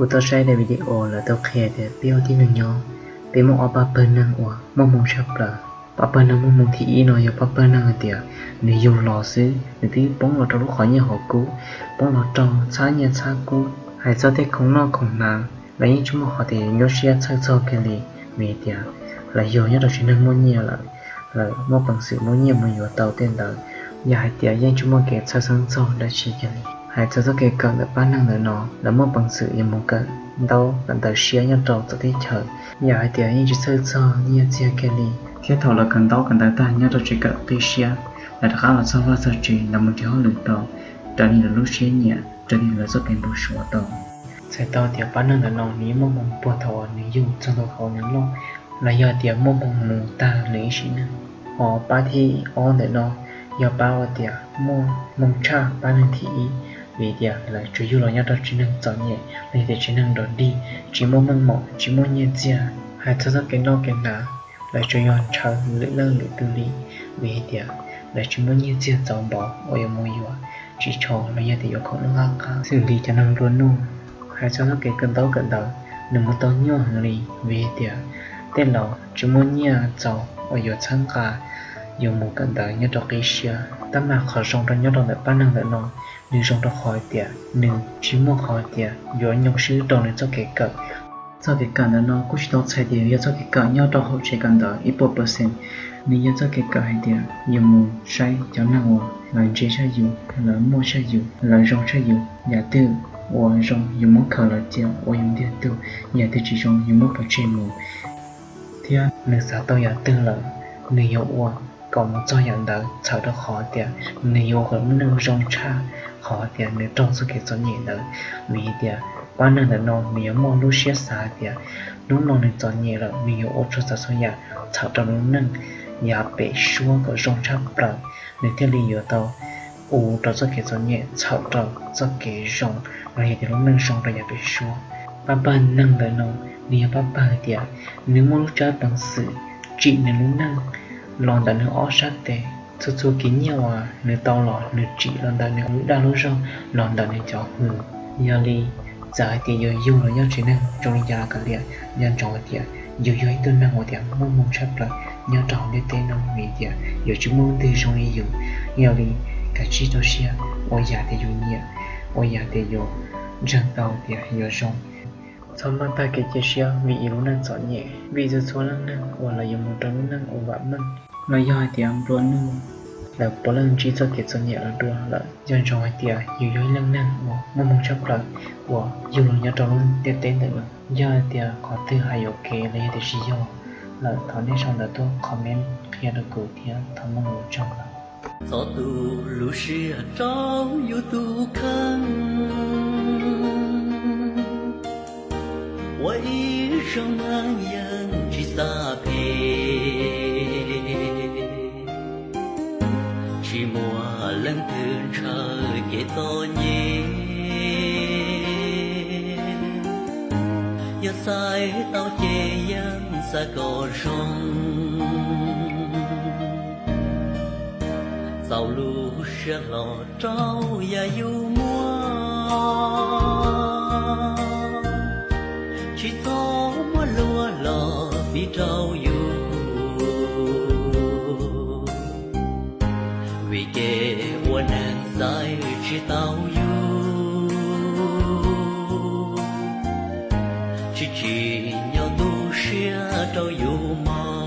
Kuv tau saib daim video lawv tau qhia tias peb ua tib neeg nyob, peb muaj ob pab pawg neeg uas muaj hmoo tshaj plaws. Pab pawg neeg muaj hmoo thib ib no yog pab pawg neeg hais tias nws yug los xwb nws twb poob los rau lub qhov nyiaj qhov kub, poob los raug txhab nyiaj txhab kub. Hais txog tej khoom noj khoom hnav los yeej tsis muaj qhov tias yuav nyuaj siab txhawj txog kiag li, vim tias lawv yug nyob rau tsev neeg muaj nyiaj lawm, lawv muaj peev xwm muaj nyiaj mus yuav tau tej ntawd. Yog hais tias yeej tsis muaj kev txhawj xeeb txog dab tsi kiag li. Hais txog txoj kev kawm ntawm pab neeg ntawm no, lawv muaj peev xwm yuav mus kawm ntaub kawm ntawv siab nyob rau txawv teb chaws. Yog hais tias yeej tsis txhawj txog nyiaj txiag kiag li. Thiab thaum lawv kawm ntaub kawm ntawv tag nyob rau tsev kawm qib siab, lawv rov qab los txog vaj txog tsev, lawv mus nrhiav hauj lwm tau, raws li lawv lub siab nyiam, raws li lawv txoj kev npau suav tau. Txhais tau tias pab neeg ntawm no nws yeej muaj hmoo puag thaum uas nws yug txog thaum uas nws loj, los yog tias muaj hmoo mus tag nws ib sim neej. Ho pab thib ob ntawm no yog pab uas tias muaj hmoo tshaj pab neeg thib ib, vim tias lawv tsuas yug los nyob rau tsev neeg txom nyem los yog tias tsev neeg dog dig, tsis muaj meej mom tsis muaj nyiaj txiag. Hais txog txoj kev noj kev hnav, lawv tsuas yog ntshaw lwm leej lwm tus li, vim hais tias lawv tsis muaj nyiaj txiag txaus npaum uas yuav mus yuav ris tsho los yog tias yuav khoom noj qab qab xws li cov neeg nplua nuj. Hais txog txoj kev kawm ntaub kawm ntawv, nws mus tau nyuaj heev li, vim hais tias tej laus tsis muaj nyiaj txaus uas yuav txhawb nqa yuav mus kawm ntawv nyob rau qib siab. Tab mas qhov zoo rau nyob rau ntawm pab neeg ntawm no, nws zoo rau qhov hais tias nws tsis muaj qhov hais tias yuav nyoo swb rau nws txoj kev kawm. Txoj kev kawm ntawm no kuj tsis tau txhais tias yog txoj kev kawm nyob rau hauv tsev kawm ntawv ib puas percent. Nws yog txoj kev kawm hais tias yuav mus saib cov neeg uas lawv ntse tshaj yus, lawv muaj tshaj yus, lawv zoo tshaj yus, yam twg uas zoo yus muab khaws los cia ua yus ntiag tug, yam twg tsis zoo yus muab pov tseg mus. Thiab nws xav tau yam twg lawm, nws yuav ua kom mus txog yam ntawd txhawm rau qhov tias nws yuav ua kom lub neej zoo tshaj qhov tias nws raug txoj kev txom nyem ntawd. Vim tias pab neeg ntawm no nws yuav muaj lub siab xav tias hnub no nws txom nyem lawm nws yuav ua txhua tsav txhua yam txhawm rau lub neej yav pem suab kom zoo tshaj plaws, nws thiaj li yuav tau ua rau txoj kev txom nyem txhawm rau txoj kev zoo, los yog tias lub neej zoo rau yav pem suab. Pab pawg neeg ntawm no, nws yog pab pawg tias nws muaj lub tsab peev xwm tsim nws lub neej los ntawm nws ob sab tes. Txhua txhua kev nyiaj uas nws tau los nws tsim los ntawm nws lub dag lub zog, los ntawm nws cov hws. Yog li, txawm hais tias yus yug los nyob tsev neeg zoo li cas los kav liam, nco ntsoov hais tias yus yog ib tug neeg uas tias muaj hmoo tshaj plaws nyob rau hauv ntiaj teb no, vim tias yuav tsis muaj leej twg zoo li yus. Yog li, kav tsij rau siab ua yam tias yus nyiam, ua yam tias yus ntseeg tau tias yuav zoo. Txhob maj tag kev cia siab vim yus lub neej txom nyem, vim txhua txhua leej neeg uas lawv yuav mus rau lub neej uas vam meej, los yog hais tias nplua nuj, lawv puav leej ntsib txoj kev txom nyem los dua lawm. Nco ntsoov hais tias yus yog ib leej neeg uas muaj hmoo tshaj plaws uas yug los nyob rau lub ntiaj teb ntawm no. Yog hais tias qhov twg hais yuam kev los yog tias tsis yog lawm, thov nej sau ntawv tuaj comment qhia rau kuv thiab thov muab lus tsaug ntau. Txo tus lub siab rau yus tus kheej, ua ib zaug neeg yeej tsis xav phem. Tsis muaj leej twg ntshaw kev txom nyem, yog xaiv tau ces yeej xav kom zoo. Txaus lub siab hlo rau yam yus muaj, tsis txhob muab luag los piv rau yus, vim ces ua neeg xaiv tsis tau yus, tsis tsim nyog tu siab rau yus mog.